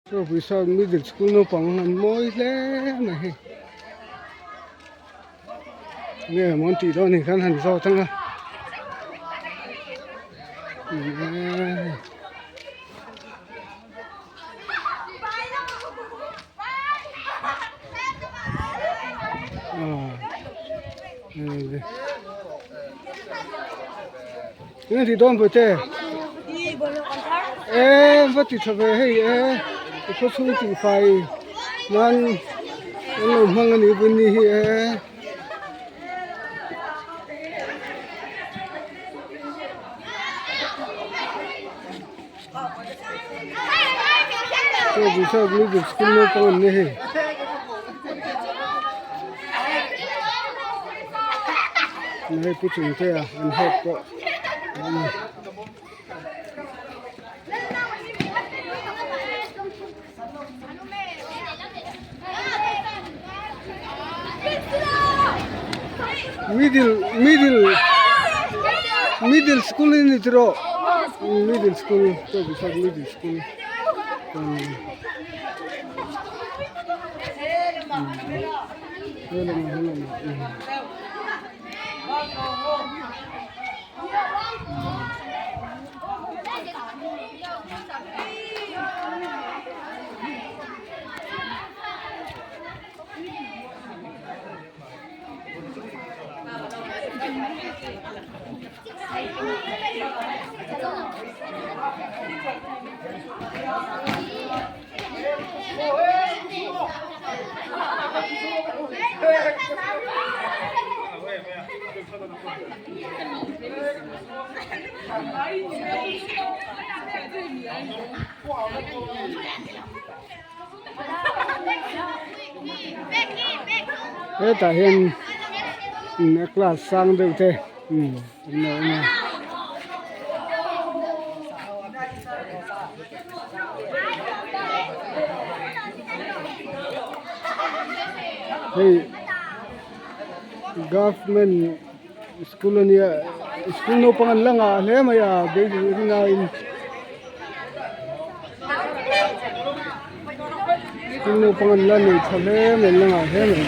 Chawpui South Middle School naupang an mawi hle mai hei nge maw an tih dawn ni khan han zawt ang a Eng ti dawn bawihte? E va ti tha ve hei e i khaw chhung tih fai nan an lo hmang a nih vun ni hi e. Chaw Bishop Middle School naupang an ni hei. Hei pu Chungtea an head pawh a ni. Middle middle middle school in ni tiro middle school chaw Bishop Middle School. Hetah hian class sang deuh te an lo awm a. Hei government school a nia school naupang an la ngah hle mai a beisei rinaiin school naupang an la nei tha hle mai an la ngah hle mai.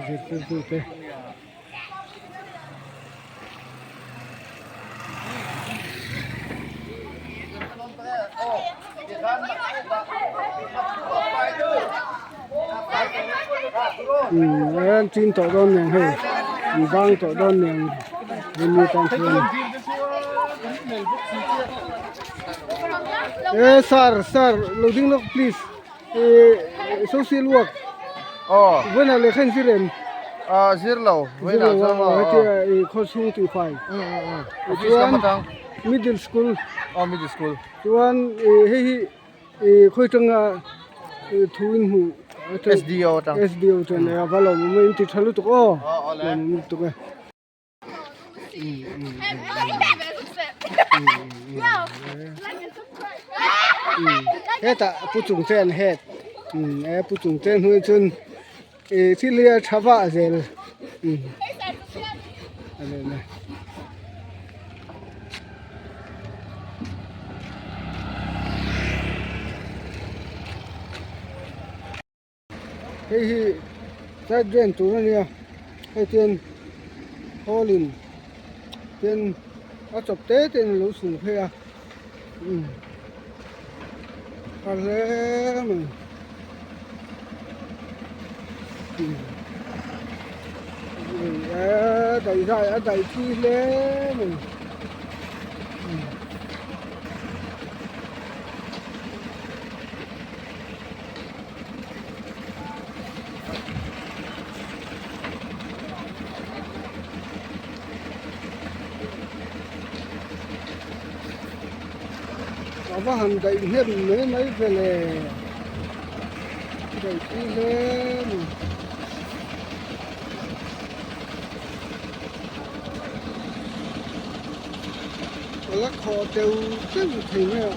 Zirtirtute an chin tawh dawn nen hei an bang tawh dawn nen Venu tan chuan e sir sir lo ding lawk please. Social work. Oh. Vena lehkha in zir em? Ah zir lo zir lo a hetia i khaw chhung tih fai chuan middle school aw middle school chuan i hei hi i khawi tanga thu in hmuh SDO atang SDO chuan a va lawm awm e in ti tha lutuk aw lawm awm lutuk e. Hetah pu chung te an het e pu chung te hnuai chuan ih thil hi a tha vah zel a ni a ni. Hei hi side drain tur a nia hei chuan hall in chuan a chawp te te in a lo sung phei a umm a hle mai umm a daih zai a daih thui hle mai. A va han daih hnem mai mai ve le daih thui hle mai. A la khawh teuh teuh thei mai a.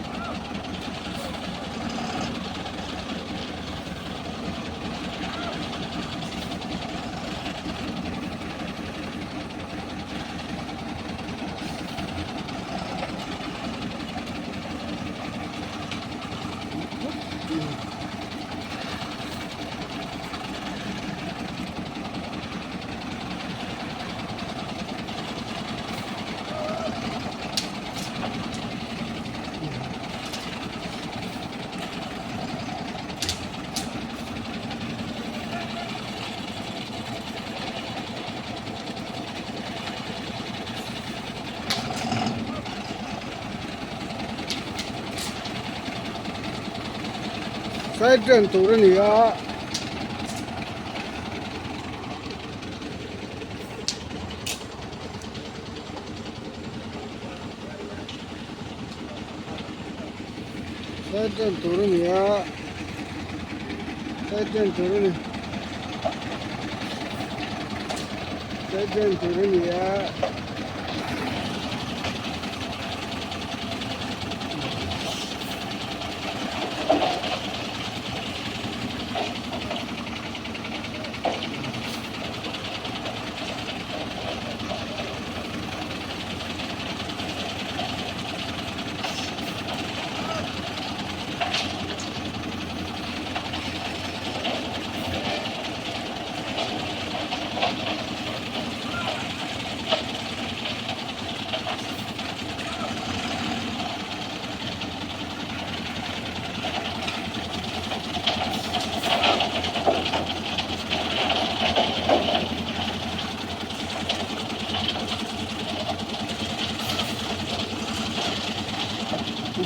Side drain tur a ni a. Side drain tur a ni a side drain tur a ni side drain tur a ni a.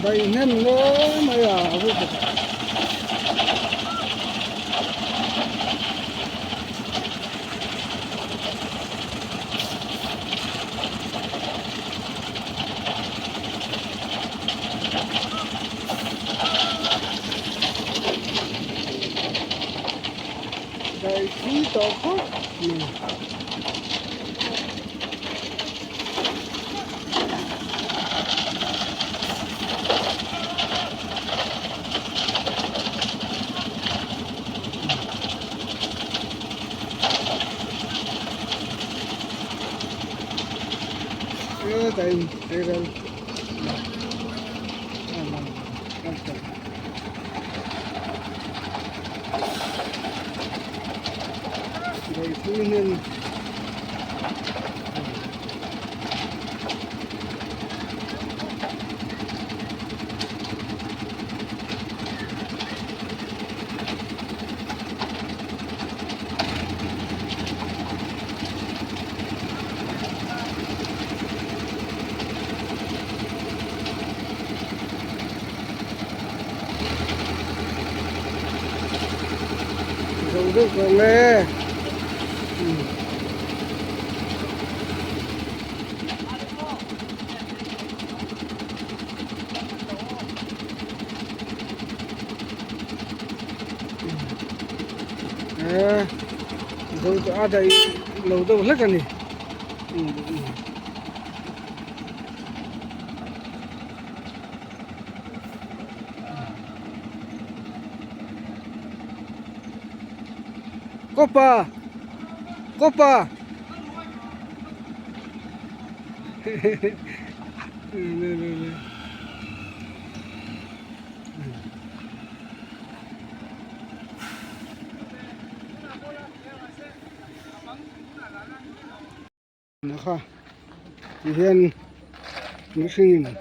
Daih hnem hle mai a a ru bawk a. Daih thui tawh khawp mai. Zo deuh tawh nge. Zo a daih lo deuh hlek a ni. Kawpa kawpa Kha ti hian mihringin an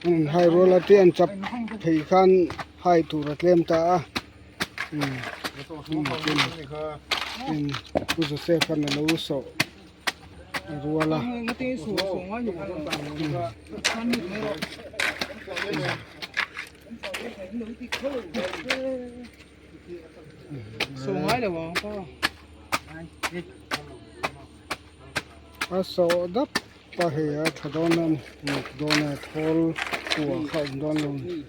han hai rual a te an chap phei khan hai tur a tlem ta a tin Pu Joseph an alo sawh rual a. A sawh dap a hei a tha dawn a muk dawn a thawl kua kha a awm dawn lo a ni.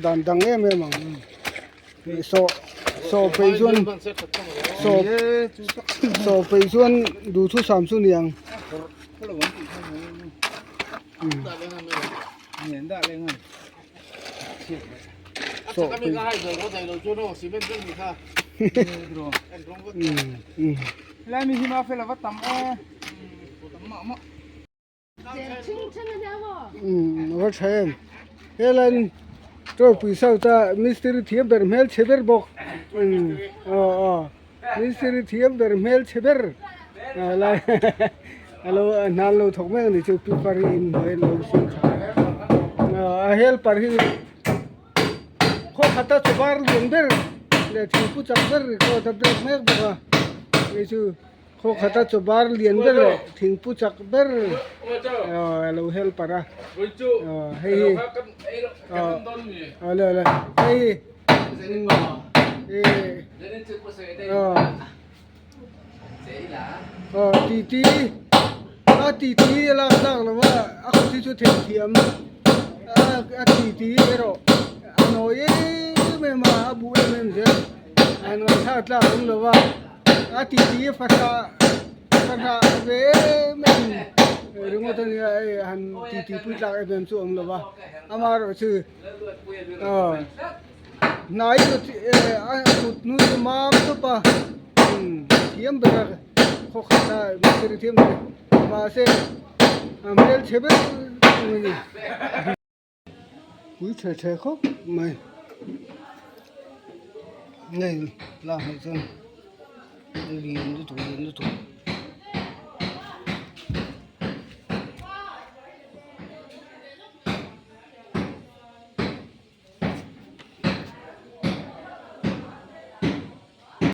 Dan dang em em ang sawh sawh peih chuan sawh sawh peih chuan duhthusam chu ni ang. Sawh peih umm a va tha em helaiin tawpui south a mistiri thiam ber hmel chhe ber bawk umm aw aw mistiri thiam ber hmel chhe ber helai alo hna an lo thawk mek a ni chu pi pari inhnuai an lo siam tha a helper hi khaw khata chawvar lian ber leh thingpu chak ber record a break mek bawk a hei chu. Khaw khata chaw bar lian ber leh thingpu chak ber a lo helper a hei hi awle awle hei hi aw titi a titi a lak tlak lo a a kut hi chu themthiam a titi erawh a nawi em em a a buh em em zel a ngaihthak tlak awm lo a. A ti ti fahrah fahrah ve em em ringawt a nia hei han ti ti pui tlak em em chu a awm lo va amaherawhchu aw hnai chu a kut hnu chu mam tawp a thiam ber a khaw khat a mistiri thiam ber mahse a hmelchhe ber a ni. Pui tha tha khawp mai hei lak ah chuan lian lutuk lian lutuk.